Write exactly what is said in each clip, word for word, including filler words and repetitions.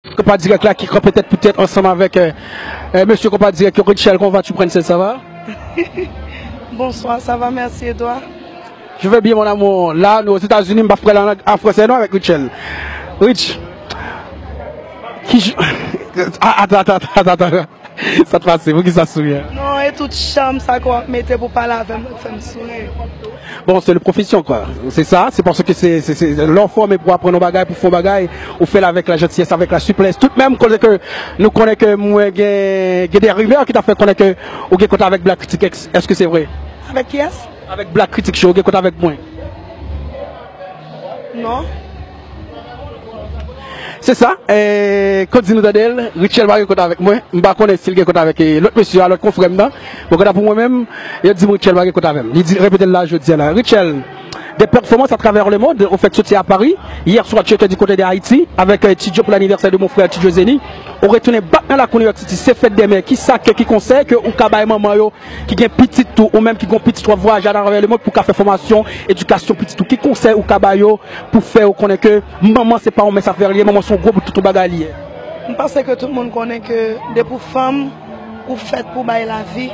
Konpa Dirèk la ki kanpe tèt pou tèt ansanm avèk euh, euh, mesye Konpa Dirèk yo, Rutshelle, comment vas-tu, princesse, ça va? Bonsoir, ça va, merci, et toi? Je vais bien, mon amour. La, nou Ozetazini, m pa pral an fransè non avèk Rutshelle. Rutsh. Ki j- Ah, attends, attends, attends, attends. Sa t pase, poukisa souri a? Non, e tout chanm sa ke w ap mete pou pale avè m, fè m souri. Bon, c'est le profession, quoi. C'est ça, c'est parce que c'est, c'est, c'est, lè w fòme pou aprann yon bagay, pou fè yon bagay, ou fè l avèk la jantiyès, avèk la souplesse. Tout menm kote ke nou konnen ke mwen gen, gen de rimè ki ta fè konnen ke ou gen kont avèk Black Critic X. Èske se vre? Avèk kiyès? Avèk Black Critic Show, ou gen kont avèk mwen. Non. Se sa, eh, kot di nou tande l, Rutshelle pa gen kont avèk mwen, m pa konnen si l gen kont avèk eh, lòt mesye a, lòt konfrè m nan. Bon, kanta pou mwen menm, yo di m Rutshelle pa gen kont avè m. Li di, repete l la jodi a la. Rutshelle, des performances à travers le monde, ou fèk soti a Paris, hier soir tu étais du côté de Haïti, avec euh, Tidjo pour l'anniversaire de mon frère Tidjo Zeni, ou retounen back nan lakou New York City, se fèt dèmen, ki sa ke, ki konsèy ke ou ka bay manman yo, ki gen pitit tou, ou menm ki gon pitit w ap vwayaje atravè lemond pou ka fè fòmasyon, edikasyon pitit ou, ki konsèy ou ka ba yo pou fè yo konnen ke manman se pa yon mens afè li ye, manman se yon gwo bout toutou bagay li ye? M panse ke tout moun konnen ke depi w fanm, ou fèt pou bay lavi,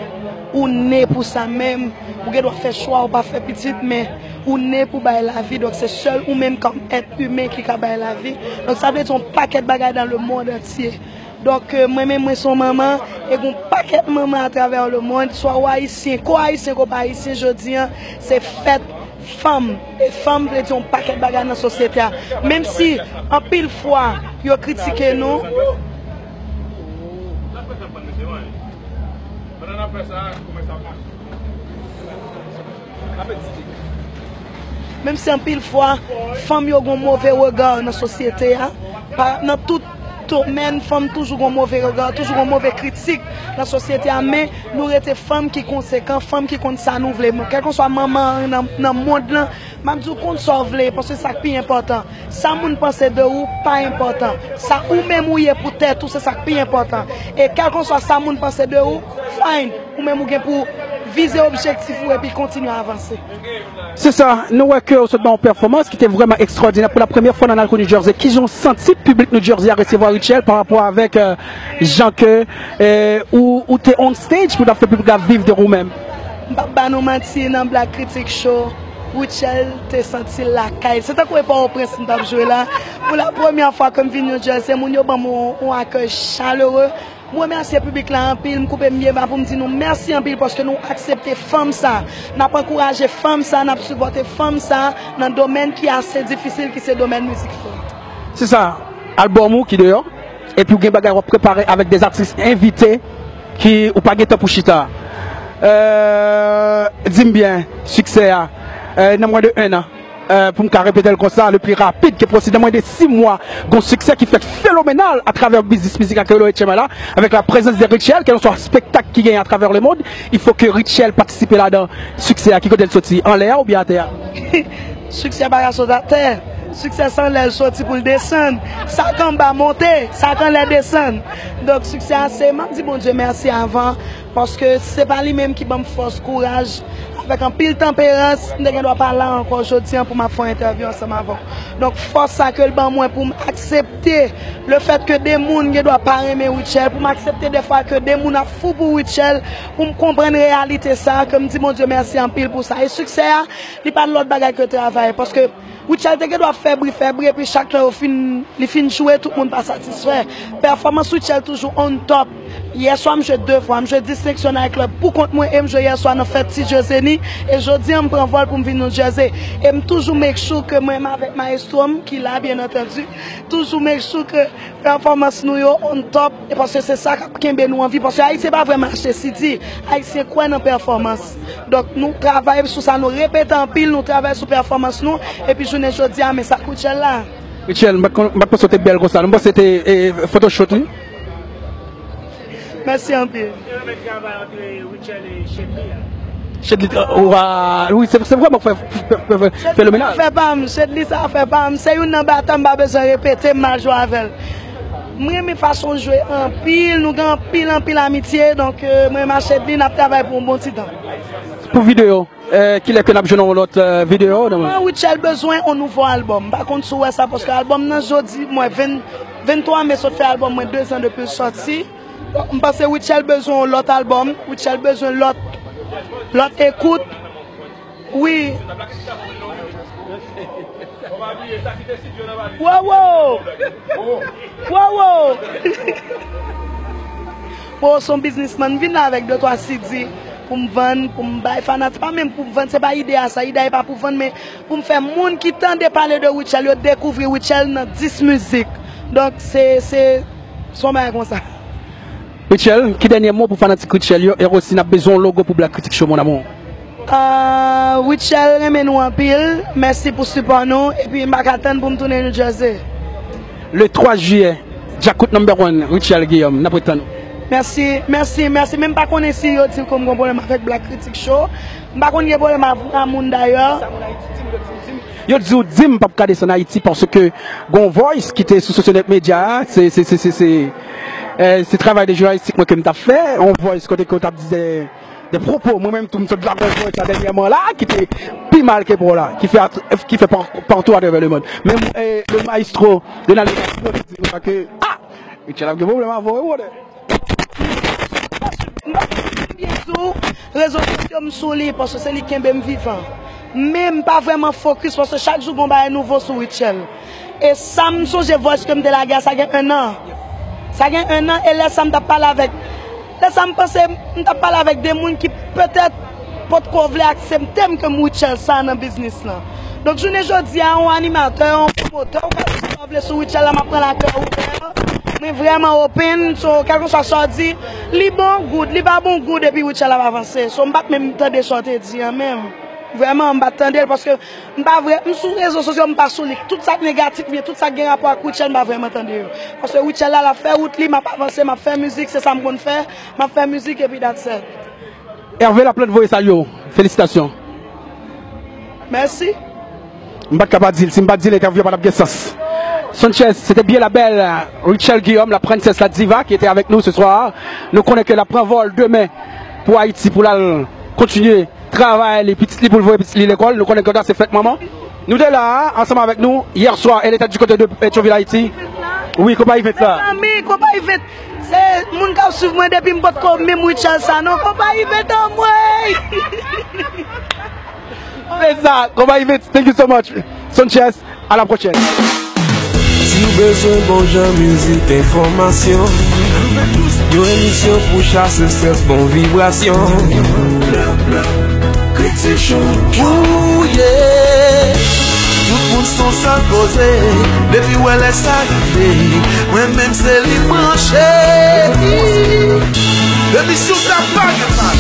ou ne pou sa menm, ou gen dwa fè chwa ou pa fè pitit, men ou ne pou bay lavi, donk se sèl ou menm kòm èt imen ki ka bay lavi. Donk sa vle di yon pakèt bagay dans le monde entier. Donk, euh, mwen menm, mwen se yon manman, e gen yon pakèt manman atravè lemond, swa w ayisyen, ke w ayisyen, ke w pa ayisyen, jodi a, se fèt fanm. E fanm vle di yon pakèt bagay nan sosyete a. Menm si, anpil fwa, yo kritike nou. Menm si anpil fwa, fanm yo gon move rega nan sosyete a, pa, nan tout domèn, fanm toujou gon move rega, toujou gon move kritik nan sosyete a, men nou rete fanm ki konsekan, fanm ki konn sa nou vle. Kèlkeswa manman an nan, nan mond lan, m ap di w konn sa w vle, paske sa k pi enpòtan. Sa moun panse de ou pa enpòtan. Sa ou menm ou ye pou tèt ou, se sa k pi enpòtan. E kèlkeswa sa moun panse de ou, fine. Ou menm ou gen pou vize objektif ou epi kontinye avanse. Se sa, nou wè ke w sot ba yon pèfòmans ki te vrèman ekstrawòdinè. Pou la premyè fwa nan lakou New Jersey, kijan w santi piblik New Jersey a resevwa Rutshelle pa rapò avèk euh, jan ke euh, ou, ou te on stage pou w t ap fè piblik la viv de ou menm? M p ap ba nou manti, nan Black Critic Show, Rutshelle te santi l lakay. Se tankou e Pòtoprens m t ap jwe la. Pou la premyè fwa ke m vin New Jersey, moun yo ban m yon, yon akèy chalere. M remèsye piblik la anpil, m koupe m byen ba pou m di nou mèsi anpil paske nou aksepte fanm sa. N ap ankouraje fanm sa, n ap sipòte fanm sa nan domèn ki ase difisil, ki se domèn mizikal la. Se sa, albòm ou ki deyò, epi w gen bagay w ap prepare avèk de atis envite ki ou pa gen tan pou chita. Euh, di m byen, siksè a, euh, nan mwen de en an, euh, pou m ka repete l konsa, le pli rapid ke posib, nan mwen de sis mwa, gon siksè ki fèt fenomenal atravè biznis mizikal ke rele H M I la, avèk la prezans de Rutshelle, kèlkeswa spektak ki genyen atravè lemond, il fo ke Rutshelle patisipe ladan. Siksè a, ki kote l soti, anlè a oubyen atè a? Siksè pa ka sot atè. Siksè se anlè l soti pou l desann. Sa k anba monte, sa k anlè desann. Donk siksè a se, m ap di Bondye mèsi avan, paske se pa li menm ki ban m fòs, kouraj, avèk anpil tanperans, m te gen dwa pa la ankò jodi a pou m ap fè yon entèvyou ansanm avè w. Donk fòs sa ke l ban mwen pou m aksepte lefèt ke de moun gen dwa pa renmen Rutshelle, pou m aksepte dèfwa ke de moun ap fou pou Rutshelle, pou m konprann reyalite sa, ke m di Bondye mèsi anpil pou sa. E siksè a, li pa t lòt bagay ke travay, paske Rutshelle te gen dwa fè bri, fè bri, epi chak lè yo fin, li fin jwe, tout moun pa satisfè. Pèfòmans Rutshelle toujou on top. Yèswa m jwe de fwa, m jwe Distinction Night Club pou kont mwen, e m jwe yèswa nan fèt Ti Djozeni, e jodi a m pran vòl pou m vin New Jersey. E m toujou make sure ke mwen menm avèk maestro m ki la, byen antandi, toujou make sure ke pèfòmans nou yo on top, e paske se sa k ap kenbe nou an vi, paske Ayisyen pa vrèman achte C D, Ayisyen kwè nan pèfòmans. Donk nou travay sou sa, nou repete anpil, nou travay sou pèfòmans nou, epi jounen jodi a, men sa k Rutshelle la. Rutshelle, m pa t kon- m pa t panse w te bèl konsa non, m panse w te eh, photoshoot wi. Mèsi anpil. Mwen renmen travay ant Rutshelle e Shedly a. Shedly, euh, wa, wi, se se vrèman fè- fè- fè- fenomenal. Fè pa m, Shedly sa fè pa m. Se youn nan batay m pa bezwen repete, m mal jwe avè l. M renmen fason l jwe anpil, nou gen anpil anpil amitye, donk euh, mwen renmen Shedly, n ap travay pou yon bon ti tan. Pou videyo, euh, kilè ke n ap jwenn yon lòt euh, videyo? Mwen, Rutshelle bezwen yon nouvo albòm. M pa konn si w wè sa, paske albòm nan jodi, mwen, venn Venntwa me sot fè albòm mwen, dezan depi l sòti. M panse Rutshelle bezwen yon lòt albòm, Rutshelle bezwen lòt, lòt ekout. Wi. Wowo! Wowo! Bon, se yon biznismann, m vin la avèk de twa C D pou m vann, pou m bay fanatik. Pa menm pou m vann, se pa ide a sa. Ide a e pa pou vann, men pou m fè moun ki tande pale de Rutshelle, yo dekouvri Rutshelle nan dis mizik. Donk, se, se, se yon bagay konsa. Rutshelle, ki dènye mo pou fanatik Rutshelle yo? E osi, n ap bezwen yon logo pou Black Critic Show, mon amour. Ah, Rutshelle renmen nou anpil. Mèsi pou sipò nou. Epi m pa ka tann pou m tounen New Jersey. Le twa jiyè, Djakout number one, Rutshelle Guillaume, n ap ret tann ou. Mèsi, mèsi, mèsi. Men m pa konnen si yo di ke m gen pwoblèm avèk Black Critic Show. M pa konn gen pwoblèm avèk moun dayè. Yo di w di m p ap ka desann Ayiti paske gon voice ki te sou Sosyonèt Medya a, se, se, se, se, se, eh, se travay de jounalis mwen ke m t ap fè, yon voice kote ke w t ap di de, de pwopo, mwen menm tou m sot lakòz voice la dènyèman la, ki te pi mal ke pa w la, ki fè, ki fè pa, patou atravè le mond. Men, eh, le maestro Donald Castro te di konsa ke, ah, Rutshelle ap gen pwoblèm avè w, wi, brother. M pa byen sou rezo sosyo, m sou li, paske se li ki kenbe m vivan. Men m pa vrèman fokis, paske chak jou gon bagay nouvo sou Rutshelle. E sa m sonje voice ke m te lage a, sa gen ennan. Sa gen ennan, e lè sa m t ap pale avèk, lè sa m panse m t ap pale avèk de moun ki petèt potko vle aksepte m ke m Rutshelle sa nan biznis lan. Donk, jounen jodi a, yon animatè, yon pwomotè, ou ka di sa w vle sou Rutshelle la, m ap pran l a kè ouvè. Mwen vrèman open, so, kèlkeswa sa w di, li bon, good, li pa bon, good, epi Rutshelle ap avanse. So, m pa t menm tande sa w te di an menm. Vrèman, m pa t tande l, paske m pa vrè, m sou rezo sosyo, m pa sou li. Tout sa k negatif, oubyen tout sa k gen rapò ak Rutshelle, m pa vrèman tande yo. Paske Rutshelle la, l ap fè wout li, m ap avanse, m ap fè mizik, se sa m konn fè, m ap fè mizik, epi that's it. Hervé Laplante voye salye w. Felisitasyon. Mèsi. M pa t ka pa di l. Si m pa t di l, entèvyou a pa t ap gen sans. Sanchez, c'était bien la belle, euh, Rutshelle Guillaume, la princesse, la diva, qui était avec nous ce soir. Nou konnen ke l ap pran vòl demen pou Ayiti, pou l al kontinye travay li, pitit li, pou l voye pitit li lekòl. Nou konnen ke jodi a se fèt manman. Nou te la, ansanm avèk nou, hier soir, elle était du côté de Pétionville, Haïti. Wi, konpa event la. Mezanmi, konpa event. Se moun k ap swiv mwen depi m potko menm Rutshelle sa non, konpa event anmwey. Se sa, konpa event. Thank you so much. Sanchez, à la prochaine. Si w bezwen bon jan mizik, enfòmasyon, yon emisyon pou chase strès, bon vibrasyon. Critic Show. Ooh, yeah. Tout moun se yon sèl koze. Depi w wè lè sa rive, mwen menm se li m branche. Emisyon sa pa gen mal.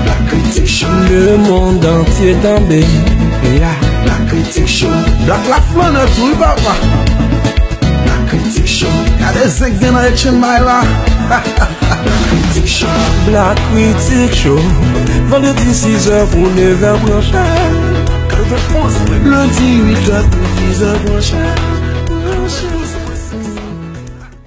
Black Critic Show. Le monde entier tande. Yeah. Black Critic Show. Black la flannen tou, wi, papa. Black Critic Show. Gade zen k gen nan etchenn bay la. Black Critic Show. Black Critic Show. Vandredi sizè pou nevè branche. Lendi uitè pou dizè branche.